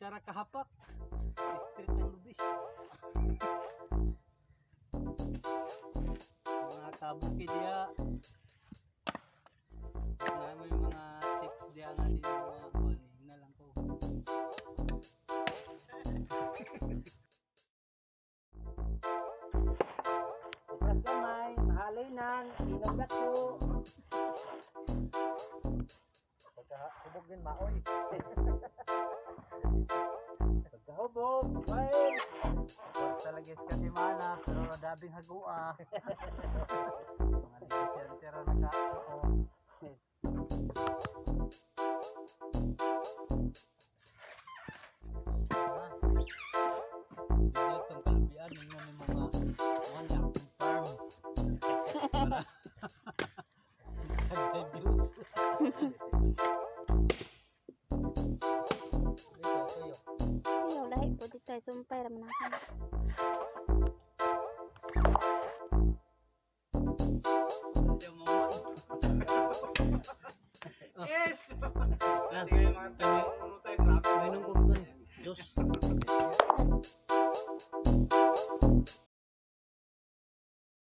Isa ra kahapak. Street ang lubi. Mga kabukid diya. Na may mga tips diya nga di na mga kuan eh. Na lang ko. Kupras gamay, mahalinan, inom dako. Pagkahubog din maoy. Pagkahubog, well. Talaga kasi mana pero dabing hagua. Mga negosyante ra naka. Oo. Dito itong kalubian, yun nga may mga one akong farm. Para views. Ito, tuyo. Ayaw, lahi po dito ay sumpay raman ako. Hindi mo. Yes! Tingnan yung mga